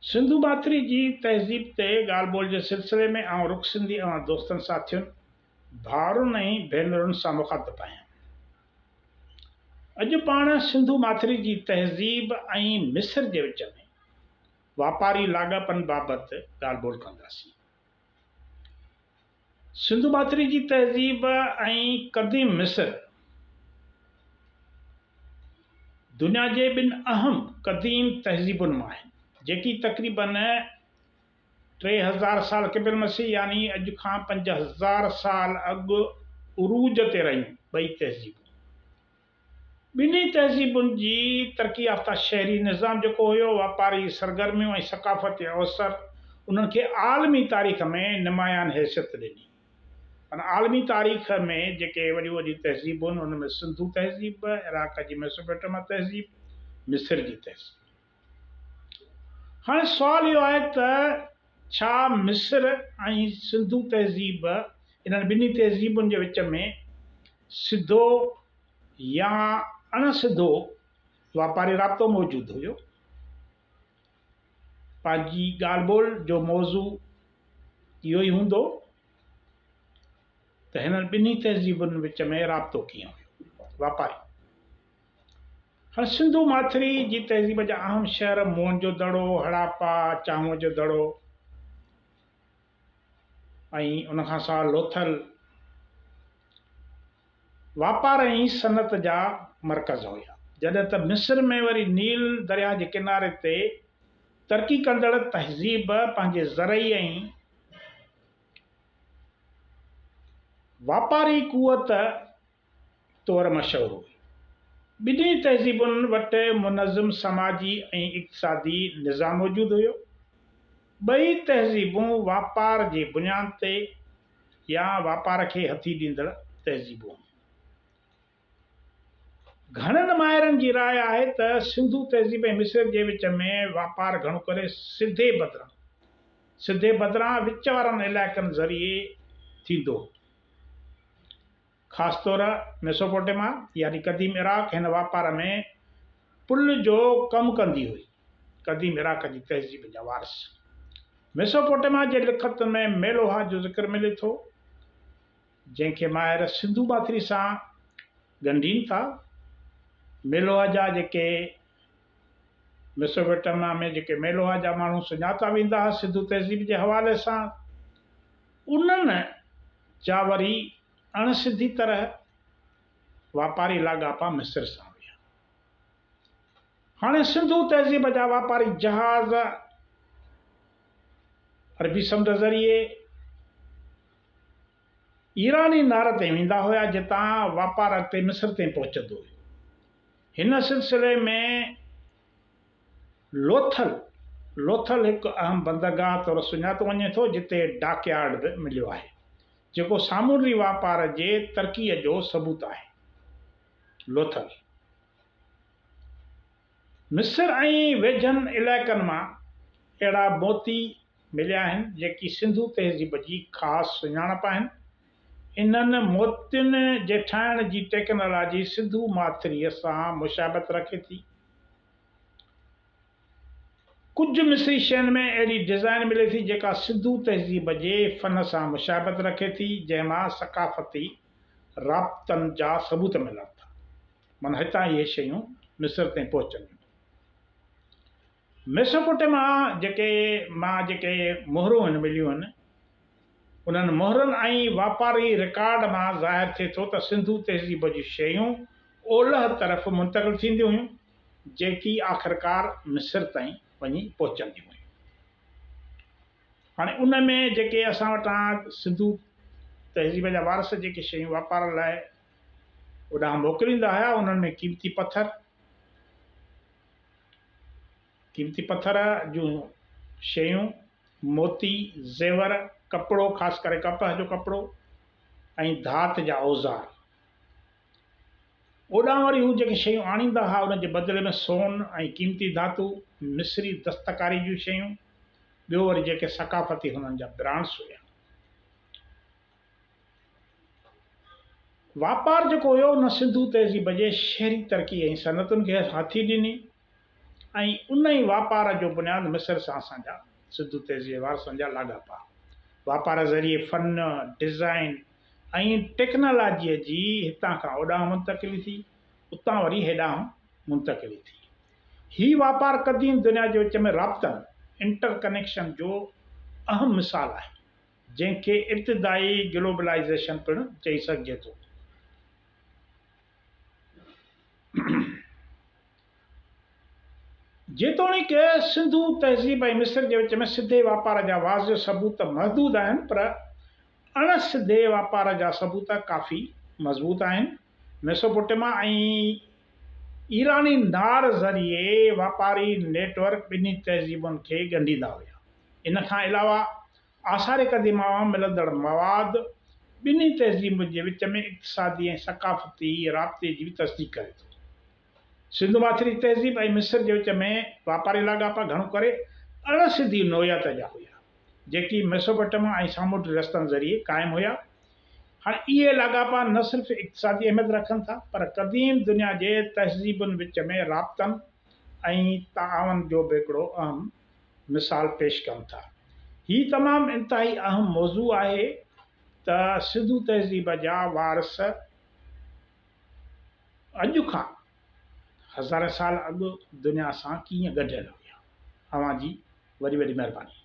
سنڌو ماٿري جي تهذيب تي ڳالهه ٻولهه جي سلسلي ۾ آئون رڪ سنڌي اوهان دوستن ساٿين، ڀائرن ۽ ڀينرن سان مخاطب آهيان. اڄ پاڻ سنڌو ماٿري جي تهذيب ۽ مصر جي وچ ۾ واپاري لاڳاپن بابت ڳالهه ٻولهه ڪنداسين. سنڌو ماٿري جي تهذيب ۽ قديم مصر دنيا جي ٻن اهم قديم تهذيبن مان آهن، جيڪي تقريباً 3000 سال قبل مسيح يعني اڄ کان 5000 سال اڳ عروج تي رهيون. ٻئي تهذيبون ٻنهي تهذيبن جي ترقي يافته شهري نظام جيڪو هيو، واپاري سرگرميون ۽ ثقافتي اوسر انهن کي عالمي تاريخ ۾ نمايان حيثيت ڏني. معنيٰ عالمي تاريخ ۾ جيڪي وڏيون وڏيون تهذيبون انهن ۾ سنڌو تهذيب، عراق جي ميسوپوٽيما تهذيب، مصر جي تهذيب. هاڻي سوال اهو آهي ته ڇا مصر ۽ سنڌو تهذيب انهن ٻنهي تهذيبن جي وچ ۾ سڌو يا اڻ سڌو واپاري رابطو موجود هيو؟ پنهنجي ڳالهه ٻولهه جو موضوع اهو ئي هوندو ته هنن ٻنهي تهذيبن وچ ۾ رابطو ڪيئن هيو واپاري. هاڻي سنڌو ماٿري جي تهذيب جا اهم شهر موهن جو دڙو، هڙاپا، چانهونء جو دڙو ۽ ان کان سواء لوٿل واپار ۽ صنعت جا مرڪز هيا. جڏهن ته مصر ۾ وري نيل درياهه جي ڪناري تي ترقي ڪندڙ تهذيب پنهنجي زرعي ۽ واپاري قوت طور مشهور هئي. ٻنهي تهذيبن وٽ منظم سماجي ۽ اقتصادي نظام موجود هيو. ٻئي تهذيبون واپار جي بنياد تي يا واپار کي هٿي ڏيندڙ تهذيبون هيون. گهڻن ماهرن جي راء آهي ته سنڌو تهذيب ۽ مصر جي وچ ۾ واپار گهڻو ڪري سڌي بدران سڌي بدران وچ وارن علائقن ذريعي ٿيندو هو. خاص طور ميسوپوٽيما يعني قديم عراق هن واپار ۾ پل جو ڪم ڪندي هئي. قديم عراق جي تهذيب جا وارث. ميسوپوٽيما جي لکت ۾ ميلوها جو ذڪر ملي ٿو، جنهن کي ماهر سنڌو ماٿري سان ڳنڍين ٿا. ميلوها جا جيڪي ميسوپوٽيما ۾ جيڪي ميلوها جا ماڻهو سڃاتا ويندا ها سنڌو تهذيب جي حوالي سان، انهن جا وري اڻ سڌي طرح واپاري لاڳاپا مصر سان هيا. هاڻي سنڌو تهذيب جا واپاري جهاز عربي سمنڊ ذريعي ايراني نار تائين ويندا هيا جتان واپار اڳتي مصر تائين پهچندو هيو. هن سلسلي ۾ لوٿل، Lothal، هڪ اهم بندرگاهه طور سڃاتو وڃي ٿو جتي ڊاڪ يارڊ به مليو آهي جيڪو سامونڊي واپار جي ترقيء جو ثبوت آهي. لوٿل مصر ۽ ويجهن علائقن مان اهڙا موتي مليا آهن جيڪي سنڌو تهذيب جي خاص سڃاڻپ آهن. انهن موتين جي ٺاهڻ جي ٽيڪنالاجي سنڌو ماٿريء سان مشابهت رکي ٿي. ڪجهه مصري شين ۾ اهڙي ڊزائين ملي ٿي جيڪا سنڌو تهذيب جي فن سان مشابهت رکي ٿي جنهن مان ثقافتي رابطن جا ثبوت ملن ٿا. معنيٰ هتان اهي شيون مصر تائين پهچنديون. ميسوپوٽيما جيڪي مان جيڪي مهرون هن مليون هن انهن مهرن ۽ واپاري رڪارڊ مان ظاهر ٿئي ٿو ته سنڌو تهذيب جون شيون اولهه طرف منتقل ٿينديون هيون، جيڪي آخرڪار مصر تائين وڃي پهچنديون هيون. هاڻي ان ۾ جيڪي اسان وٽان سنڌو تهذيب جا وارث جيڪي شيون واپار لاء اوڏانهن موڪليندا هيا، انهن ۾ قيمتي پٿر، قيمتي پٿر جون شيون، موتي، زيور، ڪپڙو خاص ڪري ڪپهه جو ڪپڙو ۽ ڌات جا اوزار. اوڏانهن وري هو جيڪي شيون آڻيندا ها ان جي بدلي ۾ سون ۽ قيمتي ڌاتو، مصري دستڪاري جون شيون، ٻيو وري جيڪي ثقافتي هنن جا برانڊس هيا. واپار جيڪو هيو ان سنڌو تهذيب جي شهري ترقي ۽ صنعتن کي هٿي ڏني. ۽ ان ئي واپار جو بنياد مصر سان اسان جا سنڌو تهذيب جي وارثن جا لاڳاپا. واپار ذريعي فن، ڊزائين ۽ ٽيڪنالاجيء جي هتان کان اوڏانهن منتقلي ٿي، اتان وري هيڏانهن منتقلي ٿي. هي واپار قديم دنيا جي وچ ۾ رابطن، Inter Connection، جو اهم مثال آهي، جنهن کي ابتدائي گلوبلائيزيشن پڻ چئي سگهجي ٿو. جيتوڻيڪ سنڌو تهذيب ۽ مصر جي وچ ۾ سڌي واپار جا واضح ثبوت محدود آهن، پر اڻ سڌي واپار جا ثبوت ڪافي مضبوط آهن. ميسوپوٽيما ۽ ايراني نار ذريعي واپاري نيٽ ورڪ ٻنهي تهذيبن کي ڳنڍيندا هيا. ان کان علاوه آثار قديمه مان ملندڙ مواد ٻنهي تهذيبن جي وچ ۾ اقتصادي ۽ ثقافتي رابطي جي به تصديق ڪري ٿو. سنڌو ماٿري تهذيب ۽ مصر جي وچ ۾ واپاري لاڳاپا گهڻو ڪري اڻ سڌي نوعيت جا هيا، جيڪي ميسوپوٽيما ۽ سامونڊي رستن ذريعي قائم هيا. هاڻي اهي لاڳاپا نه صرف اقتصادي اهميت رکن ٿا، پر قديم دنيا جي تهذيبن وچ ۾ رابطن ۽ تعاون جو به هڪڙو اهم مثال پيش ڪن ٿا. هي تمام انتهائي اهم موضوع آهي ته سنڌو تهذيب جا وارث اڄ کان هزارين سال اڳ دنيا سان ڪيئن ڳنڍيل هيا. اوهان جي وڏي وڏي مهرباني.